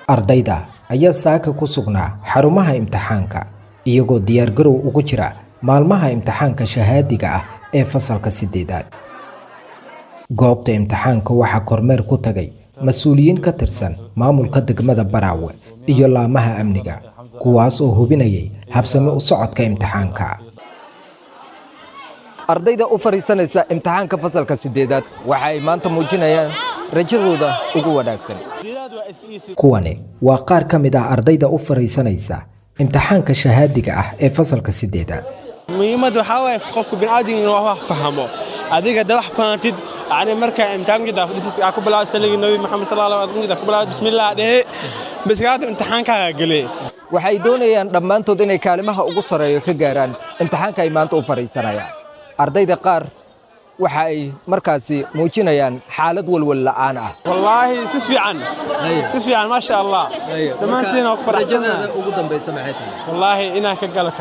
Ardayda ayaa saaka ku sugnaa xarumaha imtixaanka, iyagoo diyaargarow ugu jira maalmaha imtixaanka shahaadiga ah ee fasalka 8aad. Goobta imtixaanka waxaa kormeer ku tagay mas-uuliyiin ka tirsan maamulka degmada Baraawe iyo laamaha amniga, kuwaas oo hubinayay habsami u socodka imtixaanka. Ardayda u fadhiisanaysa imtixaanka fasalka 8aad waxa ay maanta muujinayaan rajadooda ugu wanaagsan. Kuwani waa qaar ka mid ah ardayda u fadhiisanaysa imtixaanka shahaadiga ah ee fasalka 8aad. Muhiimadda waxaa waaye qofku bini'aadmiga inuu wax fahmo. Adiga hadda wax fahantid, yani marka imtixaanka fadhiisid, aa ku bilaawd saligii Nabi Maxamed sala allahu alayhi wasallam, ku bilaawd bismillah dhehe, bas kaata imtixaankaaga gele. Waxay doonayaan dhammaantood inay kaalimaha ugu sarreeyo ka gaaraan imtixaanka ay maanta u fadhiisanayaan. Ardayda qaar waxa ay markaasi muujinayaan xaalad walwal la'aan ah. Wallaahi si fiican, si fiican, maasha Allah, dhammaantiin waa ku faraxsanahay. Ugu dambaysa maxay tahay? Wallaahi inaan ka galo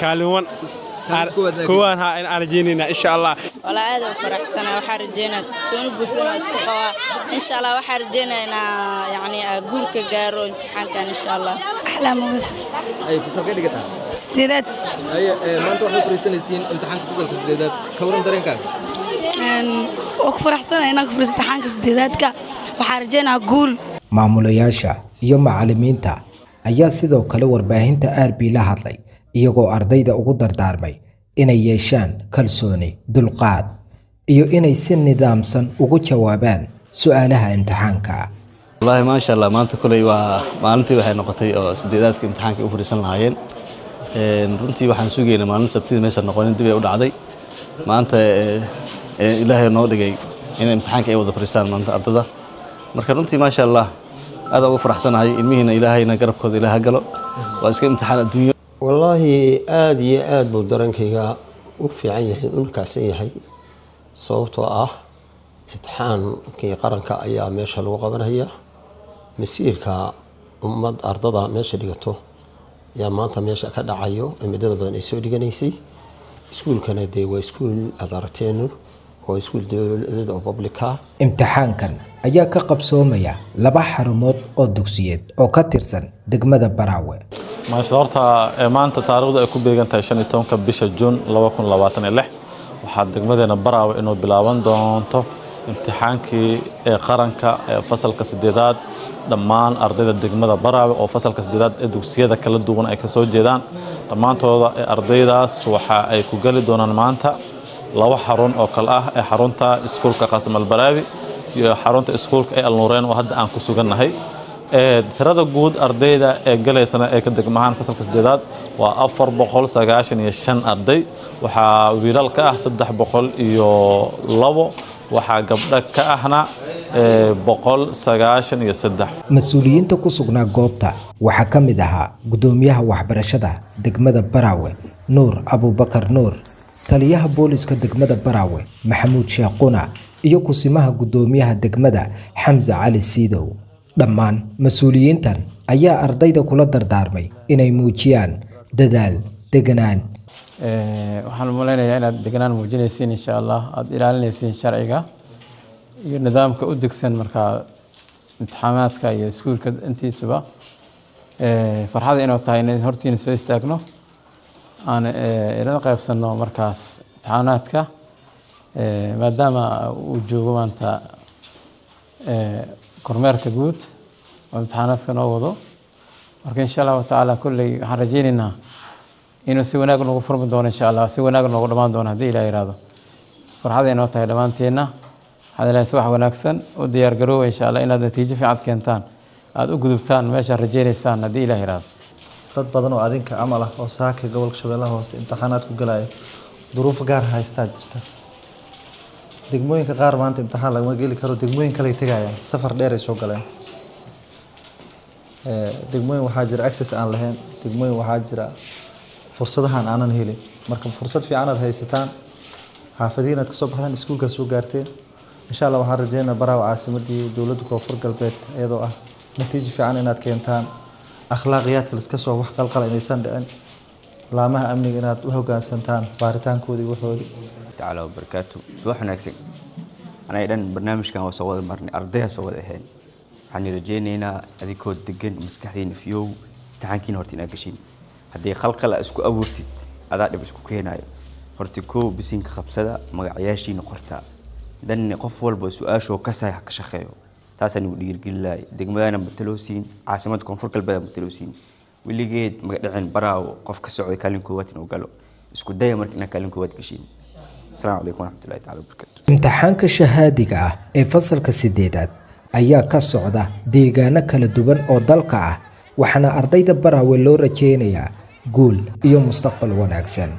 kaalin wan kuwaan ha in aan rajeynayna, insha Allah. Walaa aad u faraxsana. Waxaa rajeynaa kalsooni buuxdan oo isku qabaa, insha Allah. Waxaa rajeynaa inaa yacni guul ka gaaro imtixaankan, insha Allah. Axlaam bas. Ay fasalka dhigataa? 8aad. Haye, maanta waxaad fariisanaysiin imtixaanka fasalka 8aad, ka waran dareenkaaga? Waa ku faraxsanahay inaan ku fariisto imtixaanka 8aadka. Waxaa rajeynaa guul. Maamulayaasha iyo macallimiinta ayaa sidoo kale warbaahinta RB la hadlay, iyagoo ardayda ugu dardaarmay inay yeeshaan kalsooni, dulqaad iyo inay si nidaamsan ugu jawaabaan su'aalaha imtixaanka. Wallaahi maasha Allah, maanta koley waa maalintii waxay noqotay oo 8aadka imtixaanka u fariisan lahaayeen. Runtii waxaan sugaynay maalin Sabtidii maysan noqonin, dib ay u dhacday. Maanta Ilaahay noo dhigay in imtixaanka ay wada fariistaan maanta ardada. Marka runtii maasha Allah, aad ugu faraxsanahay. Ilmihiina Ilaahayna garabkooda Ilaah ha galo, waa iska imtixaan adduunyo. Wallaahi aada iyo aada buu dareenkayga u fiican yahay, una kacsan yahay, sababtoo ah imtixaankii qaranka ayaa meesha lagu qabanaya. Masiirka ummad ardada meesha dhigato ayaa maanta meesha ka dhacayo ee muddada badan ay soo dhiganaysay. Iskuulkana dee waa iskuul aada aragteenu, waa iskuul dowladeed oo public ah. Imtixaankan ayaa ka qabsoomaya laba xarumood oo dugsiyeed oo ka tirsan degmada Baraawe. Maasha, horta maanta taariikhdu ay ku beegan tahay 15-ka bisha Juun 2026, waxaa degmadeena Baraawe inuu bilaaban doonto imtixaankii ee qaranka ee fasalka 8aad. Dhammaan ardayda degmada Baraawe oo fasalka 8aad ee dugsiyada kala duwan ay kasoo jeedaan, dhammaantooda ee ardaydaas waxa ay ku geli doonaan maanta laba xarun oo kale ah ee xarunta iskuulka Qaasim Albaraawi iyo xarunta iskuulka ee Alnuureen oo hadda aan ku sugannahay. Tirada guud ardayda ee galaysana ee ka degmahaan fasalka 8aad waa 495 arday. Waxaa wiilal ka ah 302, waxaa gabdho ka ahna 193. Mas-uuliyiinta ku sugnaa goobta waxaa ka mid ahaa guddoomiyaha waxbarashada degmada Baraawe, Nuur Abuubakar Nuur, taliyaha booliska degmada Baraawe, Maxamuud Sheekh Quna, iyo kusimaha guddoomiyaha degmada, Xamse Cali Siidow. Dhammaan mas-uuliyiintan ayaa ardayda kula dardaarmay inay muujiyaan dadaal, deganaan. Waxaan malaynayaa inaad deganaan muujinaysiin, insha Allah, aada ilaalinaysiin sharciga iyo nidaamka u degsan markaa imtixaamaadka iyo iskuulka intiisuba. Farxada inuu tahay in hortiina soo istaagno, aan ilala qaybsano markaas imtixaanaadka, maadaama uu joogo maanta kormeerka guud oo imtixaanaadka noo wado. Marka insha Allahu tacaala kolley waxaan rajeyneynaa inuu si wanaag noogu furmi doono, insha Allah, si wanaag noogu dhamaan doono haddii Ilaah yiraahdo. Farxada inoo tahay dhammaanteenna. Waxaad Ilahay subax wanaagsan u diyaar garoowa, insha Allah, inaad natiijo fiican keentaan, aada u gudubtaan meeshaad rajeyneysaan haddii Ilaah yiraahdo. Dad badan oo adinka camal ah oo saaka gobolka Shabeellaha Hoose imtixaanaad ku galaya duruufo gaar haystaa jirta. Degmooyinka qaar maanta imtixaan lagama geli karo, degmooyin kale ay tegayaan, safar dheer ay soo galeen. Degmooyin waxaa jira access aan lahayn, degmooyin waxaa jira fursadahan aanan helin. Marka fursad fiican aad haysataan, xaafadihiin aad kasoo baxdeen, iskuulkaa soo gaarteen. Insha Allah waxaan rajeynaa Baraawe, caasimadii dowladda Koonfur Galbeed iyadoo ah, natiijo fiican inaad keentaan, akhlaaqiyaadka liska soo wax qalqala inaysan dhicin, laamaha amniga inaad u hoggaansantaan baaritaankoodii waxoodii. Tacaala wabarakaatu, subax wanaagsan. Anaga dhan barnaamijkan waa soo wada marnay, ardayha soo wada ahayn. Waxaan rajaynaynaa adigoo degan, maskaxdiina fiyow, imtixaankiina horta inaad gashin. Haddii khalkhal aa isku abuurtid, adaa dhib isku keenayo. Horta koow bisinka qabsada, magacyaashiina qorta, danne qof walba su-aashoo kasay ha ka shaqeeyo. Taasaan igu dhiirigelin lahay. Degmadana mataloosiin, caasimadda Koonfur Galbeed mataloosiin. Weligeed maga dhicin Baraawo qof ka socday kaalin koowaad inuu galo. Isku daya marka inaad kaalin koowaad gashiin. Asalaamu calaykum waraxmatullahi taala wabarakaatu. Imtixaanka shahaadiga ah ee fasalka sideedaad ayaa ka socda deegaano kala duwan oo dalka ah, waxaana ardayda Baraawe loo rajeynayaa guul iyo mustaqbal wanaagsan.